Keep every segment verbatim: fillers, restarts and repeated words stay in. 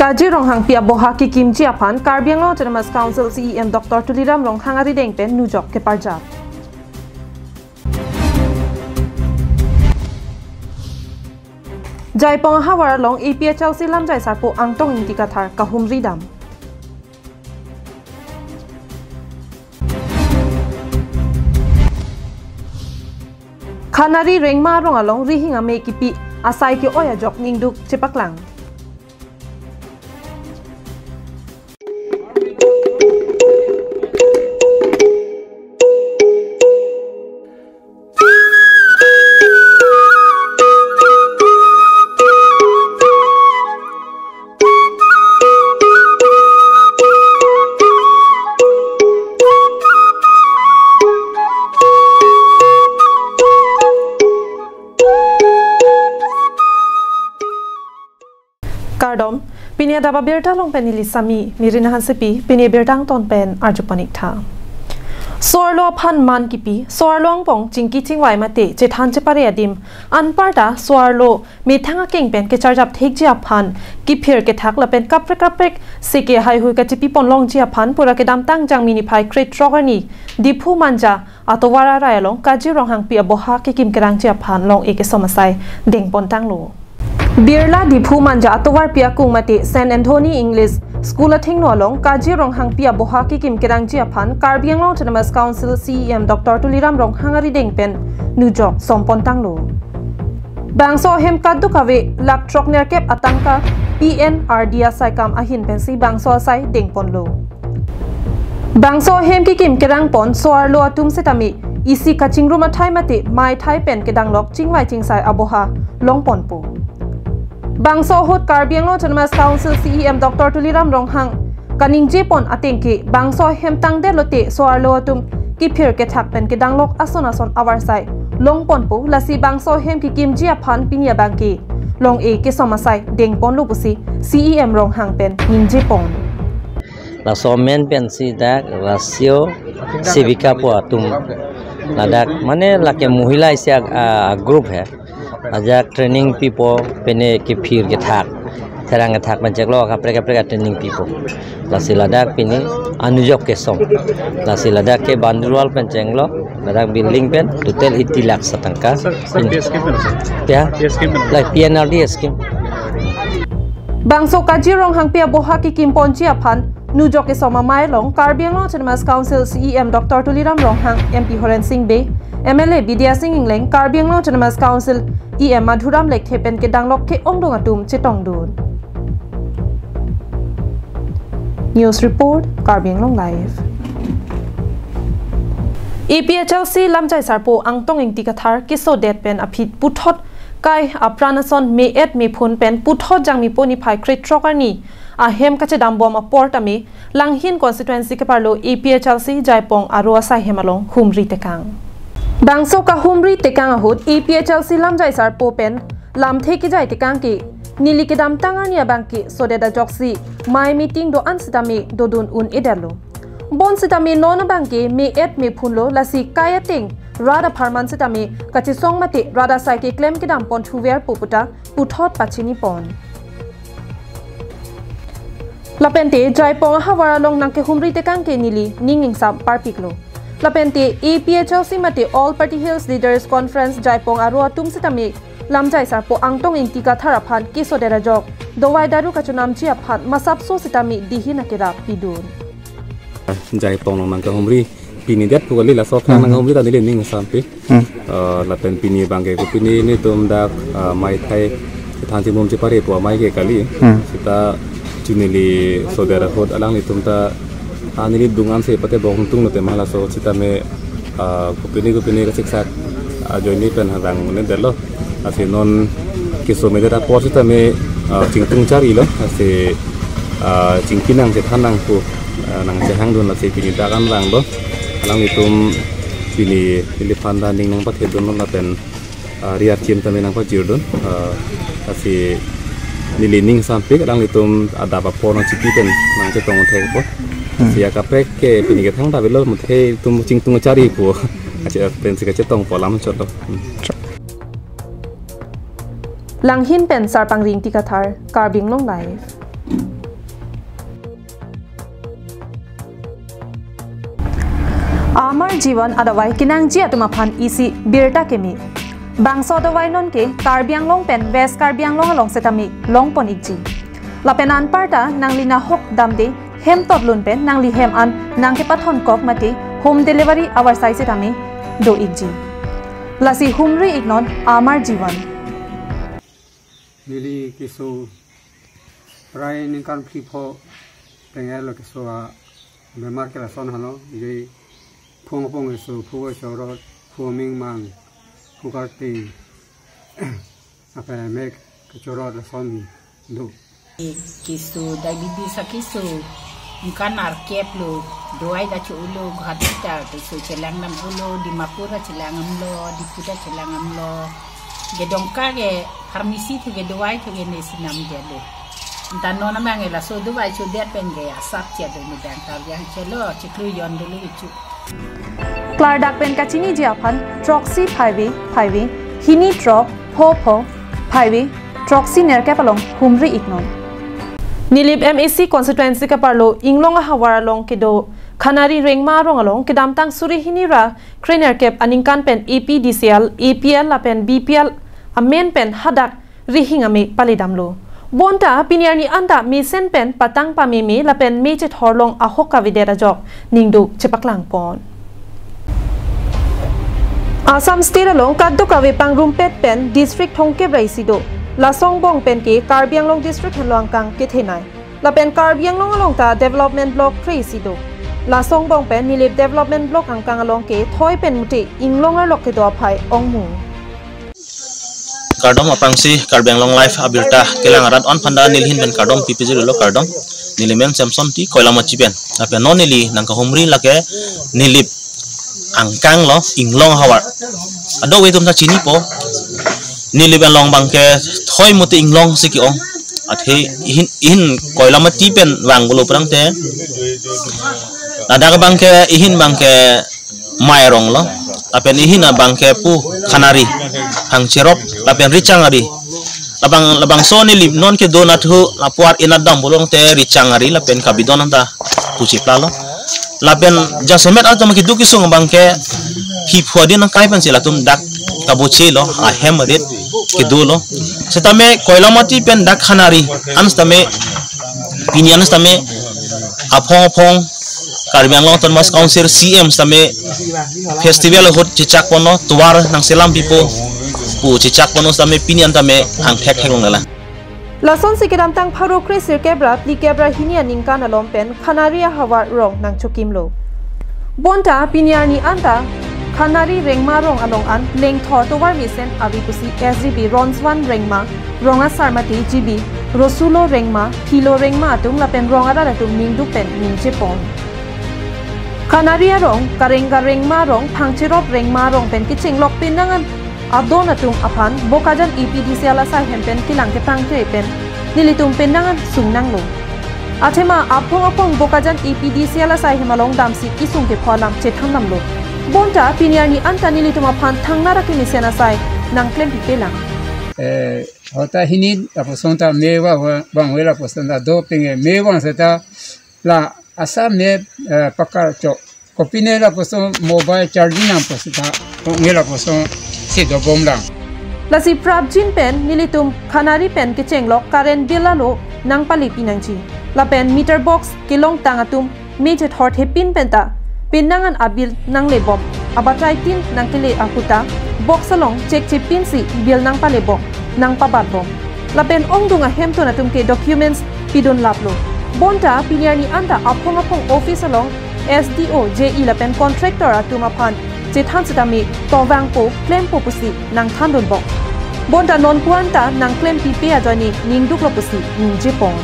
Kaji Ronghangpi aboha kekimji aphan Karbi Anglong Autonomous Council C E M Doctor Tuliram Ronghang arideng pen nujok keparjap. Jaipong ahavar along A P H L C lamjai sarpo Angtong Ingti Kathar kahumri dam. Khanari Rengma arong along rihing ame kipi asai ke-oi ajok ningduk chepaklang. Kardom, pini adap abirta along pen neli Sami Mirina Hansepi, pini birta angton pen arjuponik tha. So-arlo aphan man kipi, so-arlo angbong chingki chingvai mate chethan chepare adim, anparta so-arlo methang akeng pen kecharjap thekji aphan, kiphir kethak lapen kaprek kaprek seke haihui kachepi ponlongji aphan pura kedamtang Jangmi niphai krethrok arni Diphu Manja atovar arai along Kaji Ronghangpi aboha kekim kerangji aphan long-e kesom asai dengpon tanglo. Birla Diphu Manja atovarpi akung mate Saint Anthony English School athengno along Kaji Ronghangpi aboha kekim kerangji aphan Karbi Anglong Autonomous Council C E M Doctor Tuliram Ronghang arideng pen nujok sompon tanglo. Bangso ahem kadokave lakh throk nerkep atangka P N R D A asai kam ahin pensi bangso asai dengponlo. Bangso ahem kekim kerangpon so-arlo atum setame isi kachingrum athai mate mei thai pen kedanglok chingvai chingsai aboha longponpo. Bangso ahut Karbi Anglong Autonomous Council C E M Doctor Tuliram Ronghang kaningjepon ateng ke bangso ahem tangdet lote so-arlo atum kiphir kethak pen kedanglok ason ason avarsai longponpo, lasi bangso ahem kekimji aphan pini abang ke long-e kesom asai dengponlo pusi C E M Ronghang pen ningjepon. Laso amen pensi dak rasio sevika pu atum, ladak mane lake mohila isi ag-, a, group hai. Ajak training pipo, pine kiphir kethak, therang kethak pen chenglo, kaprek kaprek training pipo. Lasi ladak pini anujok kesom. Lasi ladak ke bandrual pen chenglo, ladak building pen total eighty lakhs atangka. Sir, sir, P S scheme pen, sir? Ya? P S scheme pen. Like P N R D A scheme. Bangso Kaji Ronghangpi aboha kekimponji aphan nujok kesom amei along Karbi Anglong Autonomous Council C E M Doctor Tuliram Ronghang, M P Horen Sing Bey, M L A Bidya Sing Engleng, Karbi Anglong Autonomous Council E M Madhuram Lekthe pen kedanglok ke-ongdung atum chetongdun. News report, Karbi Anglong Live. A P H L C lamjai sarpo Angtong Ingti Kathar kesodet pen aphi puthot kai apran ason me-et mephun pen puthot Jangmipo niphai krethrok arni ahem kachedambom apor tame Langhin constituency keparlo A P H L C Jaipong aro asai hem along humri tekang. Bangso kahumri tekang ahut A P H L C lamjai sarpo pen lamthe kejai tekang ke neli kedamtang arni abang ke sodet ajoksi mei meeting do-an setame dodun un-edetlo. Bonsitame non abang ke me-et mephunlo, lasi kai ateng rat apharman setame kachesong mate rat asai keklem kedam pon thuver pu puta puthot pachinipon. Lapente Jaipong ahavar along nangkehumri tekang ke neli ning ingsam parpiklo. Lapente A P H L C mate All Party Hills Leaders Conference Jaipong aro atum setame lamjai sarpo Angtong Ingti Kathar aphan kesodet ajok dovai daru kachonamji aphan masapso setame dihin akerap pidun. Jaipong along nangkehumri pini det pu kali, laso aphan nangkehumri ta neli ning sampi. Hmm. Eh, lapen pini abang ke kopine netum dak, eh, mei thai kethan chimum chepare pu amei ke kali. Hmm. Seta chunili sodet ahut alanglitum ta, ah, neli dungan se pate bong tung lote ma laso setame, ah, kopine kopine kasiksak ajoine pen harang un-edetlo. Lasi non kesomedet apor setame, ah, chingtung charilo. Lasi, ah, chingki nang chethan nang pu, ah, nangchehangdun, lasi pini dak an vanglo. Alanglitum pini neliphan ta ning nangpathedunlo lapen, ah, ri archim tame nangpajirdun. Ah, lasi neli ning sampik alanglitum adap apor nangchipi pen nangchetong thekpo. Hmm. Lasi akaprek ke pini kethang ta avelo, muthe itum chingtung chari pu. Ache pensi kachetongpo lam chotlo. Hmm. Langhin pen Sarpangri Ingti Kathar, Karbi Anglong Live. Amar Jivan adavai kenangji atum aphan isi birta keme. Bangso adavai nonke Karbi Anglong pen West Karbi Anglong along setame longpon ikji. Lapen anparta nangli nahok damde hem totlun pen nangli hem an nangkepathon kok mate home delivery avarsai setame do ikji. Lasi humri iknon Amar Jivan. Neli keso prai ningkan phli pho tenglo keso abemar ke lason halo, je phung apung keso, phu chorot, phu mingmang, phu karting, ape mek kechorot lason do. Keso diabetes akeso, ningkan nerkep lo, dawai ta cho-olo, Guwahati ta keso chelang damlo, Dimapur ta chelang damlo, Diphu ta chelang damlo. Kedongka ke pharmacy thu ke dawai thu ke nesi namdetlo. Anta non amang ke laso dawai chodet pen ke asap che do, nidang ta yang chelo, chiklu yon dulu ichu. Klardak pen kachiniji aphan throksi phaive phaive, hini throk pho pho phaive, throksi nerkep along humri iknon. Nilip M A C constituency keparlo Inglong ahavar along kedo Khanari Rengma arong along kedamtang suri hini ra krenerkep aningkan pen A P D C L, A P L lapen B P L amen pen hadak rihing ame palidamlo. Bonta pini arni anta mesen pen patang pameme lapen me chethor long ahok kavedet ajok ningduk chepaklangpon. Assam State along kadokave pangrumpet pen district thomkep ra isi do. Laso angbong pen ke Karbi Anglong district henlo angkang kethenei. Lapen Karbi Anglong along ta development block kre isi do. Laso angbong pen Nilip development block angkang along ke thoi pen mute Inglong arlok kedo aphai ongmu. Kardom aphrangsi Karbi Anglong Live abirta kelang arat on aphanta neli ahin pen kardom pipi jirilo, kardom. Neli men Samson T, Koilamachi pen. Lapen non neli nangkahumri lake Nilip angkang lo, Inglong ahavar. Kadokave atum ta chinipo. Nilip along abangke thoi mute Inglong si ke-ong. Athe ahin, ahin Koilamachi pen vanglo aphrang te. Ladak abangke ahin abangke Mairong lo, lapen ahin abangke pu Khanari, Phangcherop, lapen Richangari. Labang, labangso Nilip non kedo nathu lapuar inat dam bolong te Richangari lapen Kabidon anta pu chipla lo. Lapen jasemet atum keduk kesung abangke hi phuadin nangkai pensi latum dak kaboche lo, ahem arit kedo lo. Setame Koilamachi pen dak Khanari an setame pini an setame aphong aphong Karbi Anglong Autonomous Council C M setame festival ahut chechak ponlo, tovar nangselam pipo pu chechak ponlo setame pini an tame angthek theklong nela. Lasonsi kedamtang pharo kre sirkep ra phlikep ra hini aningkan along pen Khanari ahavar rong nangchokimlo. Bonta pini arni anta Khanari Rengma arong along an lengthor tovar mesen ave pusi S D P Ronswan Rengma, rong asar mate G B Rosulo Rengma, Philo Rengma atum lapen rong arat atum ningduk pen ningje pon. Khanari arong, Karenga Rengma arong, Phangcherop Rengma arong pen kechenglok penang an adon atum aphan Bokajan A P D C L asai hem pen kelang kepangkre pen nelitum penang an sung nanglo. Athema aphong aphong Bokajan A P D C L asai hem along damsi kesung kepho alam chethan damlo. Bonta pini arni anta nelitum aphan thangnat akemesen asai nangklempipelang. Eh, hota hini lapuson ta me va, va, vangve lapuson ta do penge me vang seta la asap me, eh, pakar chok. Kopine lapuson mobile charging nang pusi ta, nge lapuson si dobomlang. Lasi prapjin pen nelitum Khanari pen kechenglok current bill alo nangpalepi nangji. Lapen meter box kelongtang atum me chethorthepin penta penang an abill nanglebom. Abatai tin nangkele ahut ta box along chekchepinsi bill nangpalebom, nangpabatbom. Lapen ongdung ahemtun atum ke documents pidunlaplo. Bonta pini arni anta aphong aphong office along S D O, J E lapen contractor atum aphan chethan setame tovangpo, klempo pusi nangthandunbom. Bonta nonpu anta nangklempipe ajoine ningduklo pusi ningjepon.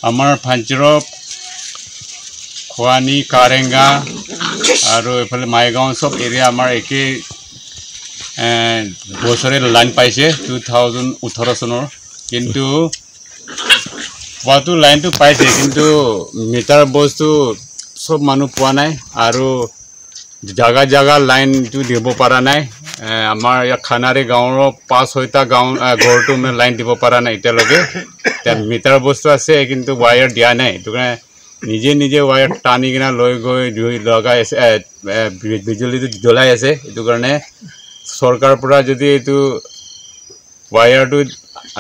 আমাৰ ফাঞ্চিৰপ, খোৱানি, কাৰেংগা আৰু এইফালে মাইগাঁও চব এৰিয়া আমাৰ একে, এ, বছৰে লাইন পাইছে টু থাউজেণ্ড ওঠৰ চনৰ। কিন্তু পোৱাটো লাইনটো পাইছে, কিন্তু মিটাৰ বক্সটো চব মানুহ পোৱা নাই আৰু জাগা জাগা লাইনটো দিব পৰা নাই। এ, আমাৰ ইয়াত খানাৰী গাঁৱৰ পাঁচ ছয়টা গাঁও, এ, ঘৰটো মানে লাইন দিব পৰা নাই এতিয়ালৈকে। এতিয়া মিটাৰ বক্সটো আছে, কিন্তু ৱায়াৰ দিয়া নাই। সেইটো কাৰণে নিজে নিজে ৱায়াৰ টানি কিনা লৈ গৈ জুই লগাই আছে, এ, এ, বি-, বিজুলীটো জ্বলাই আছে। এইটো কাৰণে চৰকাৰৰ পৰা যদি এইটো ৱায়াৰটো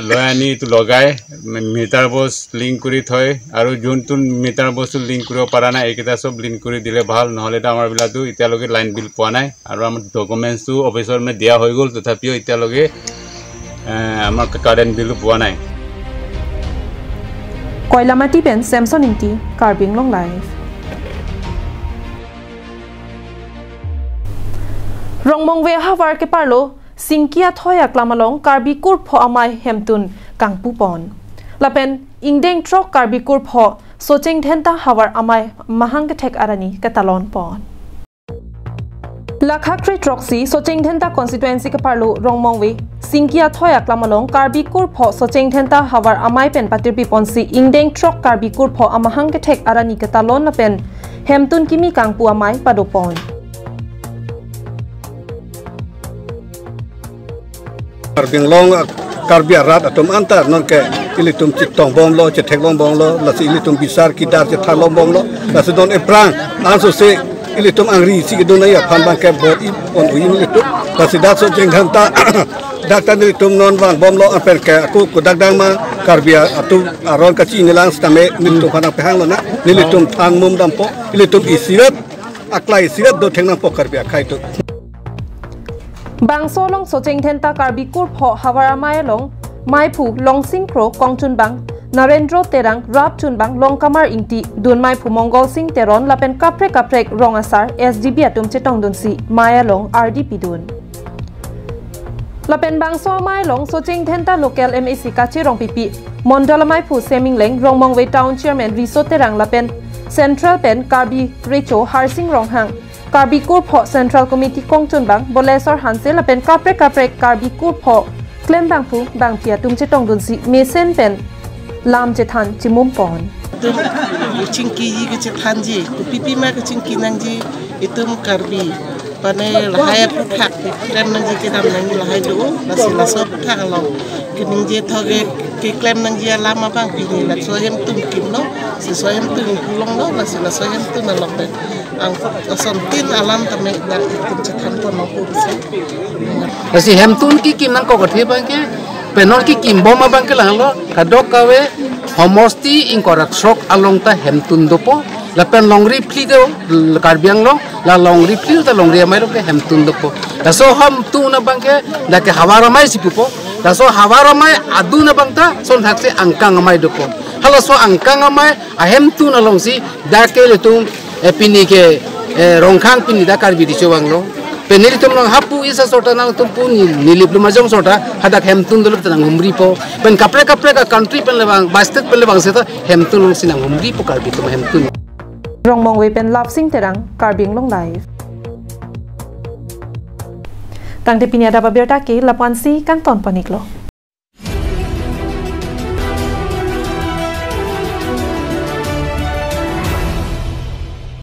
লৈ আনি এইটো লগাই মি-, মিটাৰ বক্স লিংক কৰি থয় আৰু যোনটো মিটাৰ বক্সটো লিংক কৰিব পৰা নাই, এইকেইটা চব লিংক কৰি দিলে ভাল। নহ'লেতো আমাৰবিলাকতো এতিয়ালৈকে লাইন বিল পোৱা নাই আৰু আমাৰ ডকুমেণ্টছটো অফিচত মানে দিয়া হৈ গ'ল, তথাপিও এতিয়ালৈকে, এ, আমাৰ কাৰেণ্ট বিলো পোৱা নাই। কইলামাটি pen Samson Ingti, Karbi Anglong Live. Rongmongve ahavar keparlo Singki athoi aklam along Karbi kurpho amei hemtun kangpupon. Lapen ingdeng throk Karbi kurpho Socheng Dhenta havar amei mahang kethek arani ketalonpon. Lakha kre throksi Socheng Dhenta constituency keparlo Rongmongve Singki athoi aklam along Karbi kurpho Socheng Dhenta havar amei pen patirpiponsi ingdeng throk Karbi kurpho amahang kethek arani ketalon lapen hemtun kimi kangpu amei padopon. Karbi Anglong, Karbi arat atum anta nonke ilitum chetong bomlo, chetheklong bomlo, lasi ilitum bisar kidar chetharlong bomlo, lasi non eprang ansose ilitum angri si kedun aphan abangke bor-i pon uyin ilitum, lasi dak Socheng Dhenta dak ta nelitum non vang bomlo, anpen ke ako kodak dang ma Karbi atum aron kachi nilang setame nelitum aphan nangpehanglo na, nelitum than mum dampo, ilitum isirat aklai isirat do theng nangpo Karbi akhei atum. Bangso along Socheng Dhenta Karbi kurpho havar amei along meiphu Longsing Kro, kongchunbang Narendro Terang, rapchunbang Longkamar Ingti, dunmeiphu Mongol Sing Teron lapen kaprek kaprek rong asar S D B atum chetongdunsi mei along ardi pidun. Lapen bangso amei along Socheng Dhenta local M A C Kache Rongpipi, Mondol ameiphu Seming Leng, Rongmongve Town Chairman Riso Terang lapen Central pen Karbi Recho Harsing Ronghang, Karbi kurpho Central Committee kongchunbang Bolesor Hanse lapen kaprek kaprek Karbi kurpho klembangphu bangphi atum chetongdunsi mesen pen lam chethan chimumpon. Itum chingkiji kachethanji, kopipi ma kachingki nangji, itum Karbi pane lahai aphuthak keklem nangji kedam nangji lahai do, lasi laso aphuthak along keningje thok keklem nangji alam abang pini laso ahemtun kimlo, si laso ahemtun pulonglo, lasi laso ahemtun along pen ang asontin alam tame dak itum chethanpon nangpo pusi. Lasi hemtun kekim nangkok athe abangke, pen non kekim bom abangke lahelo, kadokave homosti ingkoi ra throk along ta hemtun dopo, lapen longri phli do, Karbi Anglong, la longri phli ta longri amei along ke hemtun dopo. Laso hemtun abangke dak ke havar amei si pupo. Laso havar amei adun abang ta son thakse angkang amei dopo. Halaso angkang amei ahemtun alongsi dak ke ilitum, eh, pini ke, eh, Rongkhang pini dak Karbi Recho vanglo. Pen nelitum along hapu isi asor ta nangtum pu ni, nilip lum ajong asor ta hadak hemtun dolo ta nanghumripo. Pen kaprek kaprek a-country pen le vang, ba state pen le vang seta hemtun alongsi nanghumripo Karbi atum ahemtun. Rongmongve pen Lapsing Terang, Karbi Anglong Live. Tangte pini adap abirta ke lapu-ansi kangton pon-iklo.